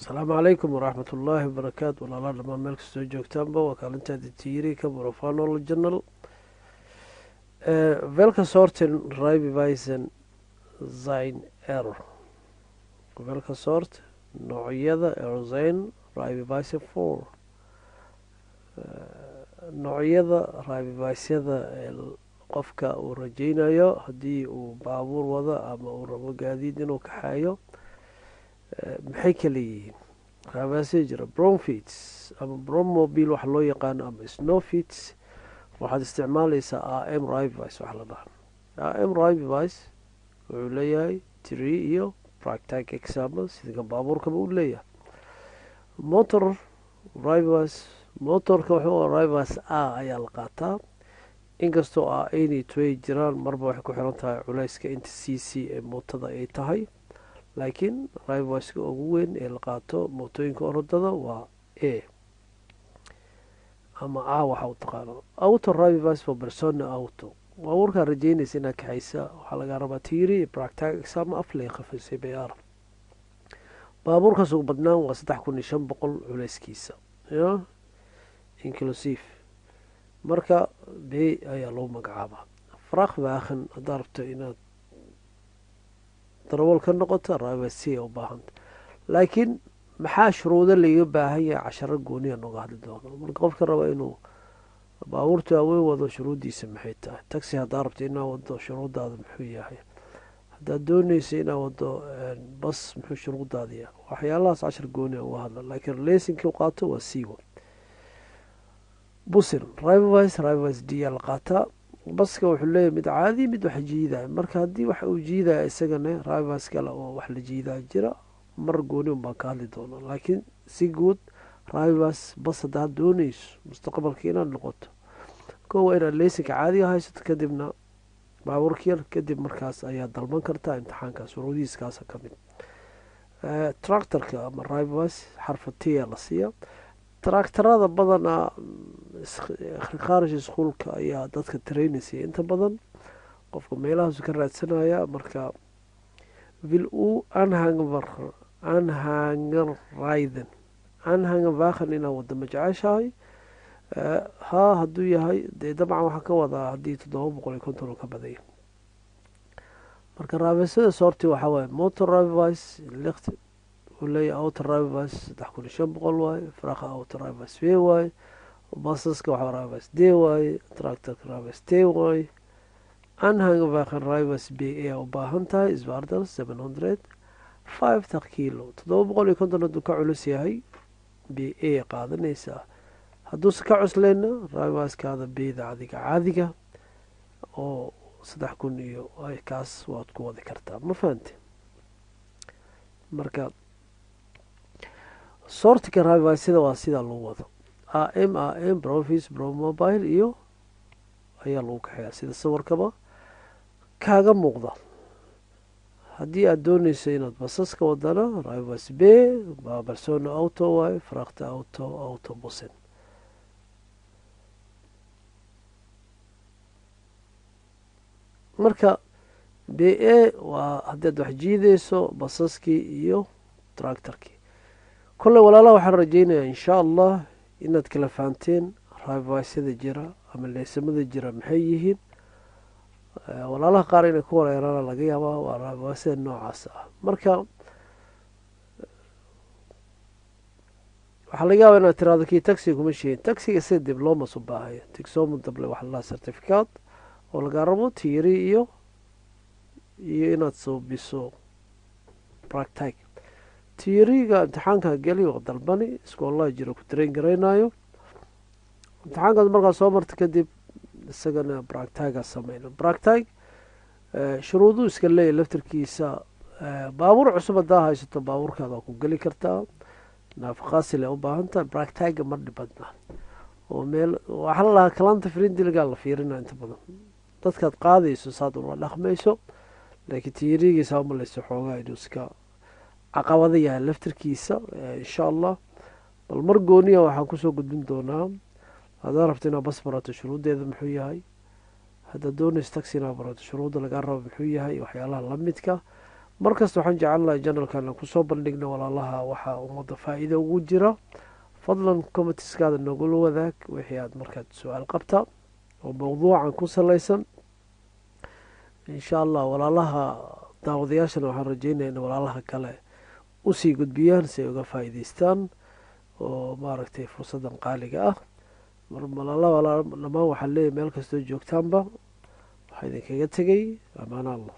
Asalaamu calaykum waraxmat ullaahi wabarakaatu. Walaalaha dhamaan meel kastoo joogtaanba, waa kaalintaada tiiri ka Profanol Journal. Welke Sorten Rijbewijzen zijn er? Welke soort noocyada er zijn rijbewijzen voor? Noocyada rijbewijsyada ee qofka uu rajeynayo haddii uu baabuur wado ama uu rabo gaadiid inuu kaxeeyo, maxay kala yihiin? Rijbewijsya jira bromfiets ama brommobil waxa loo yaqaano ama snowfiets. Waxaad isticmaaleysaa AM rijbewijs. Waxa la dhaha AM rijbewijs wuxuu leeyahay theorie iyo praktijkexamen, sida kan baabuurkaba uu leeyahay. Motor rijbewijs, motorka wuxuu rijbewijs A ayaa la qaataa, inkastoo A any tway jiraan, marba waxay ku xiran tahay culeyska inta cc ee mootada ay tahay, laakiin rijbewijska ugu weyn ee la qaato mootooyinka orodada waa A ama A waxa u taqaano. Auto rijbewijs for personenauto, baabuurkaa rajeynaysa inaad kaxaysa, waxaa lagaa rabaa theorie, praktijkexamen, aflegen CBR. Baabuurkaas ugu badnaan waa 3500 culeyskiisa ya inclusive, marka B ayaa lagu magacaabaa. Vrachtwagen haddaa rabto inaad darawal ka noqoto, rijbewijs C u baahanta, laakiin maxaa shuruudo laiga baahan yahay? Casharo gooniya nooga hadli doono. Marka qofka raba inuu baabuurta waaweyn wado, shuruuddiisa maxay tahay? Taxi haddaa rabto inaad wado, shuruuddaada muxuu yahay? Haddaad dooneysa inaad wado bas, muxuu shuruuddaada yahay? Waxyaalahaas cashar gooniya uga hadla, laakiin laysinkii u qaato waa C. Bussen rijbewijs, rijbewijs D aa la qaataa. Baska wuxuu leeyahay mid caadi, mid wax jiidaya. Marka haddii wax uu jiidaya, isagana rijbewijs kale oo wax la jiidaa jira. Mar gooni un baan ka hadli doonaa, laakiin si guud rijbewijs bas haddaad dooneyso mustaqbalka inaad noqoto, ko waa inaad laysinka caadiga haysato, kadibna baabuurka yar, kadib markaas ayaa dalban kartaa imtixaankaas, shuruudihiiskaasa ka mid. Tractorka ama rijbewijs xarfa T la siiya. Tractorada badanaa kharij iskuulka ayaa dadka trainaysiya, inta badan qofka meelahaasu ka raadsanaya. Marka wil u aanhanger rijden, aanhangwagen inaad wado ma jeceshahay? Ha, hadduu yahay dee dabcan waxaa ka wadaa haddii 750 oo ka badanya. Marka rijbewijsyada soorti waxaa waaye motor rijbewijs licht uu leeyahay, auto rijbewijs 3500 waaye, vrachtauto rijbewijs V waaye, basaska waxaa rijbewijs D waaye, tractorka rijbewijs T waaye, aanhangwagen rijbewijs B A u baahan tahay, zwaarder 750 kilo. 750 hadduu ka culus yahay, B A qaadanaysaa. Hadduuse ka cusleyna, rijbewijskaada Bda adiga caadiga oo 3000 iyo kaas waad ku wadi kartaa. Ma fahante? Marka soortika rijbewijsyada waa sidaa lagu wado: AM, AM, bromfiets, brommobiel iyo ayaa lagu kaxeeyaa, sida sawirkaba kaaga muuqda. Haddii aada dooneyso inaad basaska wadana, rijbewijs B personenauto waaye, vrachtauto, autobussen. Marka B A waa haddaad wax jiideyso, basaskii iyo tractorkii. Kolley walaalaha, waxaan rajeynayaa insha Allah inaad kala fahanteen rijbewijsyada jira ama leysamada jira maxay yihiin. Walaalaha qaar inay ku wareeraana laga yaabaa, waa rijbewijsyada noocaas ah. Marka waxaa laga yaabaa inaad tiraado kii taxiga kuma sheegin. Taxiga sida diplomas u baahaya, examendable waxa la dhaha, certificate oo lagaa rabo theorie iyo inaad suubiso praktijk. Theoriega imtixaanka geli oo dalbani, iskoolaha jiro ku train garaynayo. Imtixaankaas markaa soo marta kadib, isagana praktijka sameyno. Praktijk shuruuduu iska leeyahy laftarkiisa. Baabuur cusub haddaa haysato, baabuurkaada waa ku geli kartaa, naafaqaasile u baahan tahay. Praktijka ma dhibadna oo meel waxaa la lahaa klantvriendelijkga la fiirina inta badan, dadkaad qaadayso saad ula dhaqmayso, laakiin theorigiisa umaleyso xoogaa inuu iska caqabado yahay laftarkiisa. Insha Allah bal mar gooniya waxaan kusoo gudbin doonaa haddaad rabto inaad bas barato shuruuddeeda muxuu yahay, haddaad doonayso taxi inaad barato shuruudda lagaa rabo muxuu yahay, waxyaalaha lamidka. Markasta waxaan jecelnahay channelkan kusoo bandhigna, walaalaha, waxaa ummadda faa-iida ugu jira. Fadlan commentskaada nogula wadaag wixii aad markaad su-aal qabta oo mawduucan ku salaysan, insha Allah. Walaalaha daawadayaashana waxaan rajeynaya in walaalaha kale usii gudbiyaan si ay uga faa'iideystaan oo maaragtay fursaddan qaaliga ah. Walaala dhammaan waxaan leeyahy, meel kastoo joogtaanba, waxaa idinkaga tegay amaana Allah.